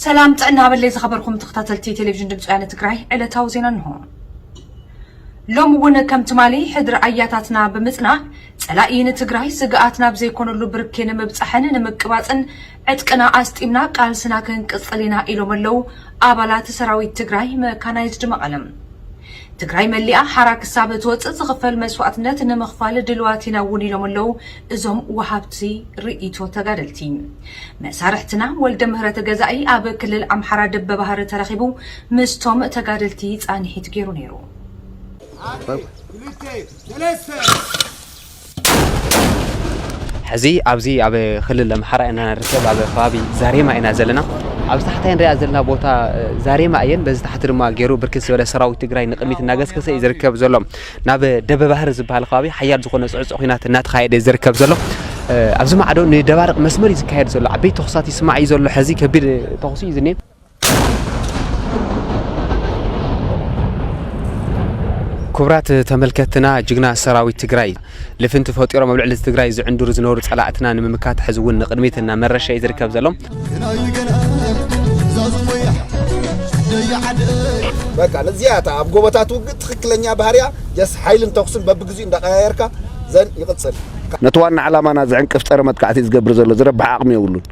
ሰላም ጥዕና በለይ ዝኸበርኩም ተኸታተልቲ ቴሌቪዥን ድምፂ ወያነ ትግራይ፣ ዕለታዊ ዜና እንሆ። ሎም እውን ከም ትማሊ ሕድሪ ኣያታትና ብምፅናዕ ፀላኢ ንትግራይ ስግኣት ናብ ዘይኮነሉ ብርኬ ንምብፃሕን ንምቅባፅን ዕጥቅና ኣስጢምና ቃልስና ክንቅፅል ኢና ኢሎም ኣለዉ ኣባላት ሰራዊት ትግራይ መካናይዝድ መቐለም። ትግራይ መሊኣ ሓራ ክሳብ ትወፅእ ዝኽፈል መስዋእትነት ንምኽፋል ድልዋት ኢና እውን ኢሎም ኣለዉ እዞም ወሃብቲ ርእይቶ ተጋደልቲ። መሳርሕትና ወልደ ምህረት ገዛኢ ኣብ ክልል ኣምሓራ ደበ ባህሪ ተረኺቡ ምስቶም ተጋደልቲ ፃንሒት ገይሩ ነይሩ። ሕዚ ኣብዚ ኣብ ክልል ኣምሓራ ኢና ንርከብ፣ ኣብ ከባቢ ዛሬማ ኢና ዘለና። ኣብዚ ታሕታይ ንሪኣ ዘለና ቦታ ዛሬማ እየን። በዚ ታሕቲ ድማ ገይሩ ብርክት ዝበለ ሰራዊት ትግራይ ንቕድሚት እናገስገሰ እዩ ዝርከብ ዘሎ። ናብ ደበ ባህሪ ዝበሃል ከባቢ ሓያል ዝኾነ ፅዕፁዕ ኲናት እናተኻየደ እዩ ዝርከብ ዘሎ። ኣብዚ ማዕዶ ንደባርቕ መስመር እዩ ዝካየድ ዘሎ። ዓበይቲ ተኹሳት ይስማዕ እዩ ዘሎ። ሕዚ ከቢድ ተኹሲ እዩ ዝኒኤ። ክቡራት ተመልከትና፣ ጅግና ሰራዊት ትግራይ ልፍንቲ ፈጢሮም ኣብ ልዕሊ ትግራይ ዝዕንድሩ ዝነበሩ ጸላእትና ንምምካት ሕዚ እውን ንቕድሚት እናመረሸ እዩ ዝርከብ ዘሎ። በቃ ነዚኣ እታ ኣብ ጎቦታት ውግእ ትኽክለኛ ባህሪያ ጀስ ሓይልን ተኹስን በብግዚኡ እንዳቀያየርካ ዘን ይቕጽል። ነቲ ዋና ዓላማና ዝዕንቅፍ ጸረ መጥቃዕቲ ዝገብር ዘሎ ዝረብሕ ዓቕሚ የብሉን።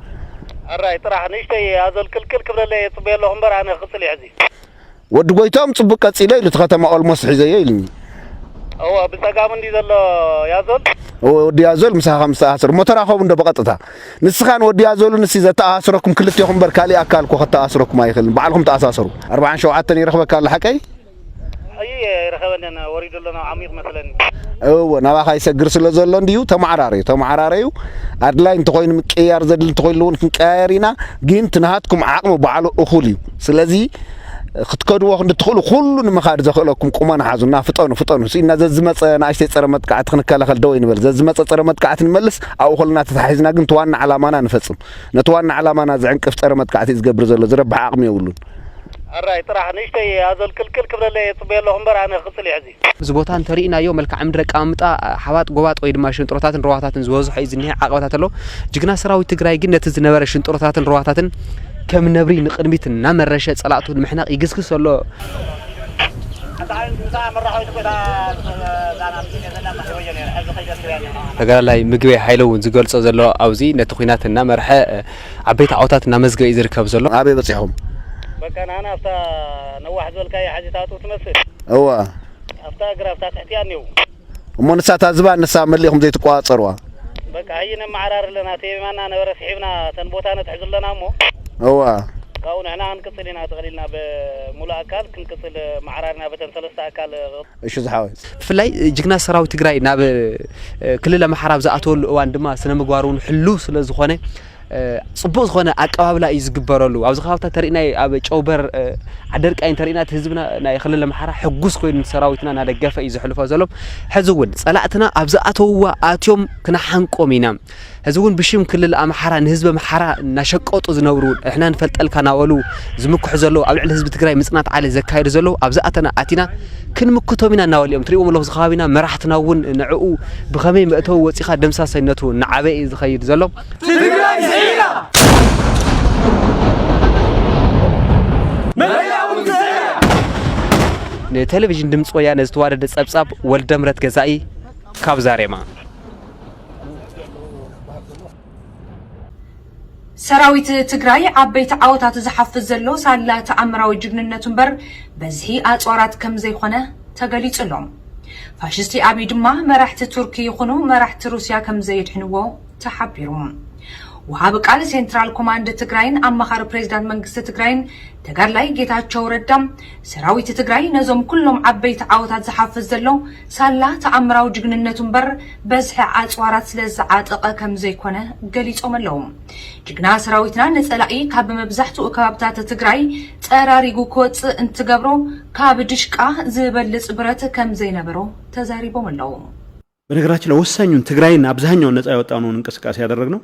ኣራይ ጥራሕ ንእሽተይ ኣዞል ቅልቅል ክብለለይ የጽበየ ኣለኹ እምበር ኣነ ክቕጽል እየ ሕዚ። ወዲ ጎይቶም ጽቡቅ ቀጺለ ኢሉ እቲ ከተማ ኦልሞስት ሒዘዮ ኢሉኒ። እወ ብጸጋሙ እንዲ ዘሎ ያዞል። እወ ወዲ ያዞል ምሳኻ ምስ ተኣሳሰሩ እሞ ተራኸቡ እንዶ ብቐጥታ። ንስኻን ወዲ ያዞልን ንሲ ዘተኣሳስረኩም ክልቴኹም እምበር ካሊእ ኣካል እኮ ከተኣሳስረኩም ኣይኽእልን። ባዕልኹም ተኣሳሰሩ። ኣርብዓን ሸውዓተን ይረኽበካ ኣሎ ሓቀይ? ሕጂ ይረኸበኒ ወሪዱ ኣሎ ናብ ዓሚቕ መስለኒ። እወ ናባኻ ይሰግር ስለ ዘሎ እንድዩ ተመዓራረዩ ተመዓራረዩ። ኣድላይ እንተኾይኑ ምቅይያር ዘድሊ እንተኾይኑ እውን ክንቀያየር ኢና። ግን እቲ ናሃትኩም ዓቕሚ ባዕሉ እኹል እዩ። ስለዚ ክትከድዎ ክንዲ ትኽእሉ ኩሉ ንምኻድ ዘኽእለኩም ቁመና ሓዙ እና ፍጠኑ ፍጠኑ ስኢና ዘዝመፀ ንኣሽተይ ፀረ መጥቃዕቲ ክንከላኸል ደው ይንበል። ዘዝመፀ ፀረ መጥቃዕቲ ንመልስ ኣብኡ ከለና ተታሒዝና ግን እቲ ዋና ዓላማና ንፈፅም። ነቲ ዋና ዓላማና ዝዕንቅፍ ፀረ መጥቃዕቲ እዩ ዝገብር ዘሎ። ዝረብሕ ዓቕሚ የብሉን። ኣራይ ጥራሕ ንእሽተይ ኣዞል ቅልቅል ክብለለይ የፅበየ ኣለኹ እምበር ኣነ ክፅል እየ ሕዚ። እዚ ቦታ እንተሪእናዮ መልክዓ ምድሪ ኣቀማምጣ ሓባጥ ጎባጥ ወይ ድማ ሽንጥሮታትን ሩባታትን ዝበዝሖ እዩ ዝኒሀ ዓቐበታት ኣሎ። ጅግና ሰራዊት ትግራይ ግን ነቲ ዝነበረ ሽንጥሮታትን ሩባታትን ከም ነብሪ ንቕድሚት እናመረሸ ጸላእቱ ንምሕናቕ ይግስግስ ኣሎ። ተጋዳላይ ምግበይ ሓይለ እውን ዝገልጾ ዘሎ ኣብዚ ነቲ ኲናት እናመርሐ ዓበይቲ ዓወታት እናመዝገበ እዩ ዝርከብ ዘሎ። ኣበይ በጺሕኹም? በቃ ንኣና ኣብታ ነዋሕ ዝበልካያ ሕዚ ታጡ ትመስል እዋ ኣብታ ግራብታ ትሕቲያ እኒው እሞ ንሳ እታ ዝባን ንሳ መሊእኹም ዘይትቋጸርዋ? በቃ ሕጂ ነመዓራሪ ኣለና እቲ የማና ነበረ ስሒብና እተን ቦታ ነትሕዝ ኣለና እሞ እዋ ካብኡ ንሕና ክንቅጽል ኢና ጠቕሊልና ብሙሉእ ኣካል ክንቅጽል መዓራሪና በተን ሰለስተ ኣካል እሺ ዝሓወይ። ብፍላይ ጅግና ሰራዊት ትግራይ ናብ ክልል ኣምሓራ ኣብ ዝኣተወሉ እዋን ድማ ስነ ምግባሩ እውን ሕሉው ስለ ዝኾነ ፅቡቕ ዝኾነ ኣቀባብላ እዩ ዝግበረሉ። ኣብዚ ከባብታት ተሪእናዮ ኣብ ጨውበር ዓደርቃይ እንተሪእና እቲ ህዝብና ናይ ክልል ኣምሓራ ሕጉስ ኮይኑ ንሰራዊትና እናደገፈ እዩ ዘሕልፎ ዘሎ። ሕዚ እውን ፀላእትና ኣብ ዝኣተውዋ ኣትዮም ክነሓንቆም ኢና። ሕዚ እውን ብሽም ክልል ኣምሓራ ንህዝቢ ኣምሓራ እናሸቀጡ ዝነብሩ ንሕና ንፈልጠልካ እናበሉ ዝምክሑ ዘለዉ ኣብ ልዕሊ ህዝቢ ትግራይ ምፅናት ዓሌት ዘካየዱ ዘለዉ ኣብ ዝኣተና ኣቲና ክንምክቶም ኢና እናበሉ እዮም ትሪእዎም ኣለኹ። እዚ ከባቢና መራሕትና እውን ንዕኡ ብኸመይ መእተዊ ወፂኻ ደምሳሳይነቱ እናዓበየ እዩ ዝኸይድ ዘሎ። ትግራይ ስዒራ መለያ እውን ትስዕር። ንቴሌቪዥን ድምፂ ወያነ ዝተዋደደ ፀብፃብ ወልደምረት ገዛኢ ካብ ዛሬማ። ሰራዊት ትግራይ ዓበይቲ ዓወታት ዝሓፍዝ ዘሎ ሳላ ተኣምራዊ ጅግንነቱ እምበር በዝሒ ኣፅዋራት ከምዘይኮነ ተገሊፁ ኣሎ። ፋሽስቲ ኣብይ ድማ መራሕቲ ቱርኪ ይኹኑ መራሕቲ ሩስያ ከምዘየድሕንዎ ተሓቢሩ። ወሃቢ ቃል ሴንትራል ኮማንድ ትግራይን ኣማኻሪ ፕሬዚዳንት መንግስቲ ትግራይን ተጋድላይ ጌታቸው ረዳ ሰራዊት ትግራይ ነዞም ኩሎም ዓበይቲ ዓወታት ዝሓፍዝ ዘሎ ሳላ ተኣምራዊ ጅግንነቱ እምበር በዝሒ ኣፅዋራት ስለ ዝዓጠቐ ከም ዘይኮነ ገሊፆም ኣለዉ። ጅግና ሰራዊትና ንፀላኢ ካብ መብዛሕትኡ ከባብታት ትግራይ ፀራሪጉ ክወፅእ እንትገብሮ ካብ ድሽቃ ዝበልፅ ብረት ከም ዘይነበሮ ተዛሪቦም ኣለዉ። በነገራችን ላይ ወሳኙን ትግራይን አብዛኛውን ነፃ ያወጣነውን እንቅስቃሴ ያደረግነው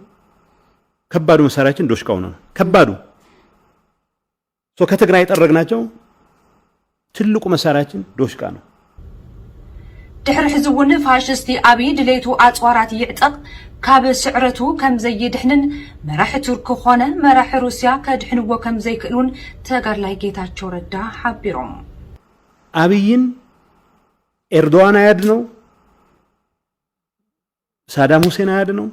ከባዱ መሳሪያችን ዶሽቃው ነው። ከባዱ so ከትግራይ የጠረግናቸው ትልቁ መሳሪያችን ዶሽቃ ነው። ድሕሪ ሕዚ እውን ፋሽስቲ ኣብይ ድሌቱ ኣፅዋራት ይዕጠቕ ካብ ስዕረቱ ከም ዘይድሕንን መራሒ ቱርክ ኾነ መራሒ ሩስያ ከድሕንዎ ከም ዘይክእሉን ተጋድላይ ጌታቸው ረዳ ሓቢሮም። ኣብይን ኤርዶዋን ኣያድነው፣ ሳዳም ሁሴን ኣያድነው፣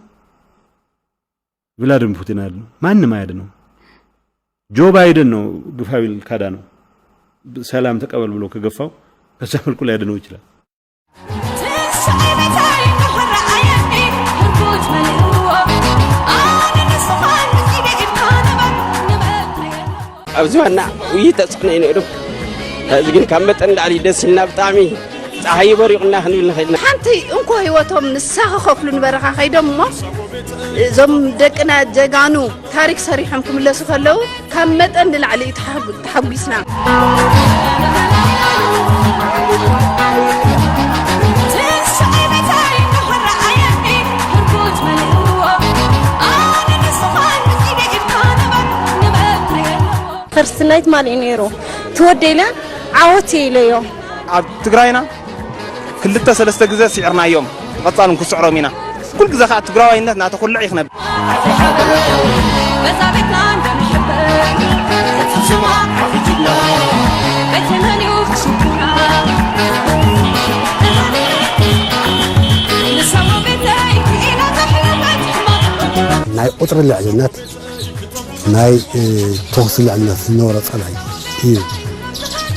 ቭላድሚር ፑቲን ኣያድነው፣ ማንም ኣያድነው። ጆ ባይደን ነው ግፋ ቢል ካዳ ነው ሰላም ተቀበል ብሎ ከገፋው በዛ መልኩ ሊያድነው ይችላል። ኣብዚ ዋና ውይይት ተፅዕኖ እዩ ነይሩ። ሕዚ ግን ካብ መጠን ላዕሊ ደስ ኢልና ብጣዕሚ ፀሓይ በሪቑና ክንብል ንኽእል ኢና። ሓንቲ እንኮ ህይወቶም ንሳ ክኸፍሉ ንበረኻ ከይዶም እሞ እዞም ደቅና ጀጋኑ ታሪክ ሰሪሖም ክምለሱ ከለዉ ካብ መጠን ንላዕሊ እዩ ተሓጉ- ተሓጒስና። ፈርስት ናይት ማል እዩ ነይሩ። ትወደ ኢለ ዓወት እየ ኢለዮ። ኣብ ትግራይና ክልተ ሰለስተ ግዘ ስዒርናዮም፣ ብቐፃል እውን ክስዕሮም ኢና። ኩሉ ግዘ ከዓ ትግራዋይነት እናተኹልዕ እዩ ክነብር። ናይ ቁፅሪ ልዕልነት ናይ ተኹሲ ልዕልነት ዝነበሮ ፀላኢ እዩ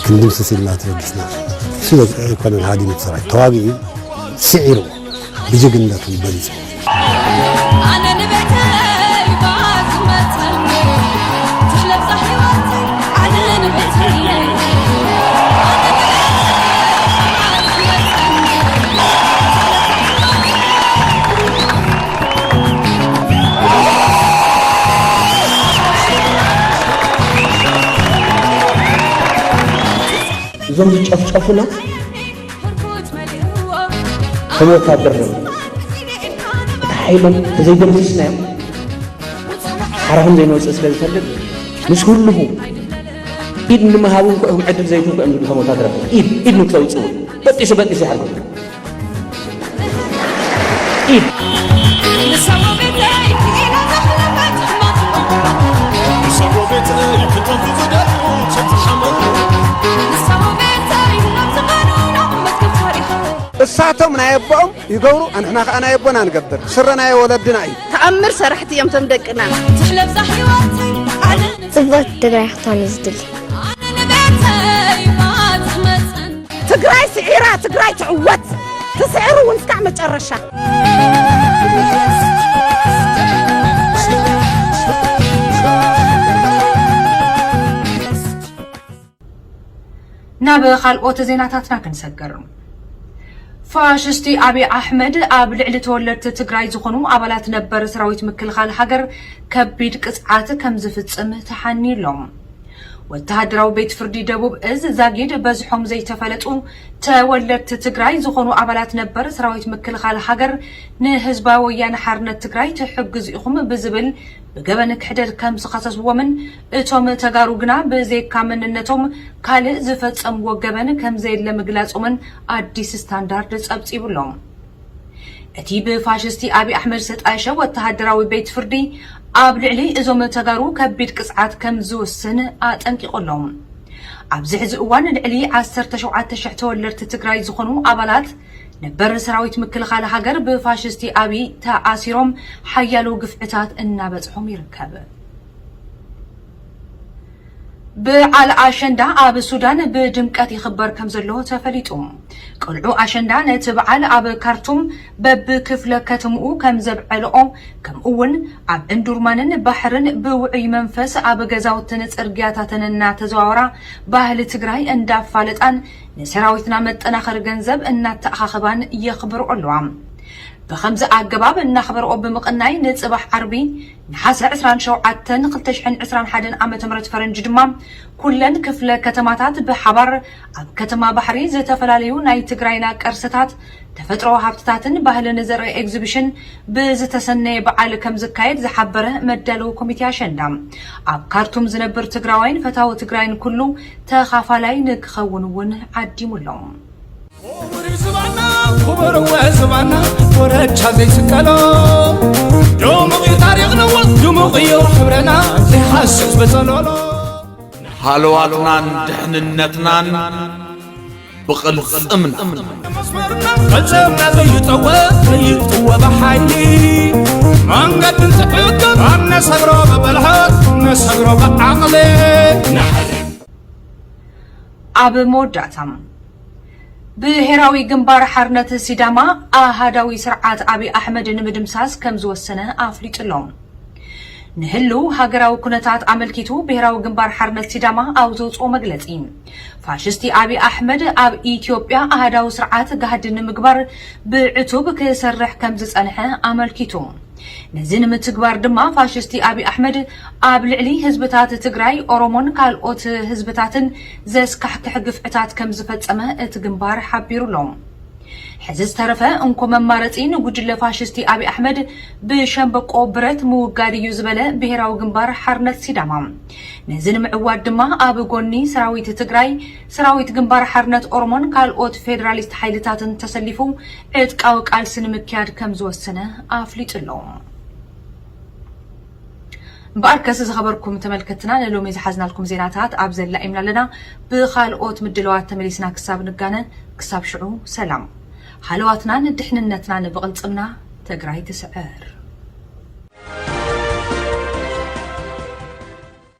ክንድምስስ ኢልና ተበጊስና። እሱ ኣይኮነን ሃዲሙ እቲ ሰራዊት፣ ተዋጊኡ ስዒሩ ብጅግንነቱ በሊፁ። እዞም ዝጨፍጨፉና ከም ወታደር ነው። እቲ ሓይሎም ተዘይደምሲስናዮም ሓራኹም ዘይንወፅእ ስለ ዝፈልጥ ምስ ህልኹ ኢድ ንምሃቡ እንኳ እዮም ዕድል ዘይትንኩ እዮም ዝብሉ። ከም ወታደር ኢድ ኢድ ንክተውፅኡ በጢሱ በጢሱ ይሓርኩም። ኢድ እሳቶም ናይ ኣቦኦም ይገብሩ፣ ኣንሕና ከዓ ናይ ኣቦና ንገብር። ስረ ናይ ወለድና እዩ። ተኣምር ሰራሕቲ እዮም ቶም ደቅና። ጽብቕቲ ትግራይ ክትኮን እዩ ዝድሊ። ትግራይ ስዒራ ትግራይ ትዕወት። ትስዕር እውን እስካዕ መጨረሻ። ናብ ካልኦት ዜናታትና ክንሰግር። ፋሽስቲ ኣብይ ኣሕመድ ኣብ ልዕሊ ተወለድቲ ትግራይ ዝኾኑ ኣባላት ነበር ሰራዊት ምክልኻል ሃገር ከቢድ ቅፅዓት ከም ዝፍፅም ተሓንዩ ኣሎ። ወተሃደራዊ ቤት ፍርዲ ደቡብ እዝ ዛጊድ በዝሖም ዘይተፈለጡ ተወለድቲ ትግራይ ዝኾኑ ኣባላት ነበር ሰራዊት ምክልኻል ሃገር ንህዝባዊ ወያነ ሓርነት ትግራይ ትሕግዙ ኢኹም ብዝብል ብገበን ክሕደት ከም ዝኸሰስዎምን እቶም ተጋሩ ግና ብዘይካ መንነቶም ካልእ ዝፈጸምዎ ገበን ከም ዘየለ ምግላጾምን ኣዲስ ስታንዳርድ ጸብጺቡ ኣሎ። እቲ ብፋሽስቲ ኣብይ ኣሕመድ ዝተጣየሸ ወተሃደራዊ ቤት ፍርዲ ኣብ ልዕሊ እዞም ተጋሩ ከቢድ ቅጽዓት ከም ዝውስን ኣጠንቂቑ ኣሎ። ኣብዚ ሕዚ እዋን ልዕሊ ዓሰርተ ሸውዓተ ሽሕ ተወለድቲ ትግራይ ዝኾኑ ኣባላት ነበር ሰራዊት ምክልኻል ሃገር ብፋሽስቲ ኣብይ ተኣሲሮም ሓያሎ ግፍዕታት እናበፅሖም ይርከብ። በዓል ኣሸንዳ ኣብ ሱዳን ብድምቀት ይኽበር ከም ዘሎ ተፈሊጡ። ቆልዑ ኣሸንዳ ነቲ በዓል ኣብ ካርቱም በብክፍለ ከተምኡ ከም ዘብዐልኦ፣ ከምኡ እውን ኣብ እንዱርማንን ባሕርን ብውዑይ መንፈስ ኣብ ገዛውትን ጽርግያታትን እናተዘዋወራ ባህሊ ትግራይ እንዳፋለጣን ንሰራዊትና መጠናኸሪ ገንዘብ እናተኣኻኸባን የኽብርኦ ኣለዋ። ብኸምዚ ኣገባብ እናኽበርኦ ብምቕናይ ንጽባሕ ዓርቢ ነሓሰ ዕስራን ሸውዓተን ክልተ ሽሕን ዕስራን ሓደን ዓመተ ምህረት ፈረንጂ ድማ ኩለን ክፍለ ከተማታት ብሓባር ኣብ ከተማ ባሕሪ ዝተፈላለዩ ናይ ትግራይና ቅርስታት፣ ተፈጥሮዊ ሃብትታትን ባህልን ዘርኢ ኤግዚቢሽን ብዝተሰነየ በዓል ከም ዝካየድ ዝሓበረ መዳለዊ ኮሚቴ ኣሸንዳ፣ ኣብ ካርቱም ዝነብር ትግራዋይን ፈታዊ ትግራይን ኩሉ ተኻፋላይ ንክኸውን እውን ዓዲሙ ኣሎ። ዝባና ክቡር እወ ዝባና ኮረቻ ዘይስቀሎ ድሙቕ እዩ ታሪኽና እወ ድሙቕ እዩ ሕብረና ዘይሓስስ ብጸሎሎ። ሃለዋትናን ድሕንነትናን ብቕልጽምና። መስመርና ቅልጽምና ዘይጠወ ዘይጥወ ብሓይሊ መንገድን ትዕግር ኣብ ነሰግሮ ብብልሓት ነሰግሮ ብዓቕሊ። ኣብ መወዳእታ፣ ብሄራዊ ግንባር ሓርነት ሲዳማ ኣሃዳዊ ስርዓት ኣብይ ኣሕመድ ንምድምሳስ ከም ዝወሰነ ኣፍሊጡ ኣሎ። ንህልው ሃገራዊ ኩነታት ኣመልኪቱ ብሄራዊ ግንባር ሓርነት ሲዳማ ኣብ ዘውፅኦ መግለፂ፣ ፋሽስቲ ኣብይ ኣሕመድ ኣብ ኢትዮጵያ ኣሃዳዊ ስርዓት ጋህዲ ንምግባር ብዕቱብ ክሰርሕ ከም ዝፀንሐ ኣመልኪቱ፣ ነዚ ንምትግባር ድማ ፋሽስቲ ኣብይ ኣሕመድ ኣብ ልዕሊ ህዝብታት ትግራይ፣ ኦሮሞን ካልኦት ህዝብታትን ዘስካሕክሕ ግፍዕታት ከም ዝፈጸመ እቲ ግንባር ሓቢሩ ኣሎ። ሕዚ ዝተረፈ እንኮ መማረጺ ንጉጅለ ፋሽስቲ ኣብይ ኣሕመድ ብሸምበቆ ብረት ምውጋድ እዩ ዝበለ ብሄራዊ ግንባር ሓርነት ሲዳማ፣ ነዚ ንምዕዋት ድማ ኣብ ጎኒ ሰራዊት ትግራይ፣ ሰራዊት ግንባር ሓርነት ኦሮሞን ካልኦት ፌደራሊስት ሓይልታትን ተሰሊፉ ዕጥቃዊ ቃልሲ ንምክያድ ከም ዝወሰነ ኣፍሊጡ ኣሎ። እምበኣርከስ ዝኸበርኩም ተመልከትና ንሎሚ ዝሓዝናልኩም ዜናታት ኣብ ዘላኢምና ኣለና። ብኻልኦት ምድለዋት ተመሊስና ክሳብ ንጋነ፣ ክሳብ ሽዑ ሰላም። ሃለዋትናን ድሕንነትናን ብቕልጽምና። ትግራይ ትስዕር።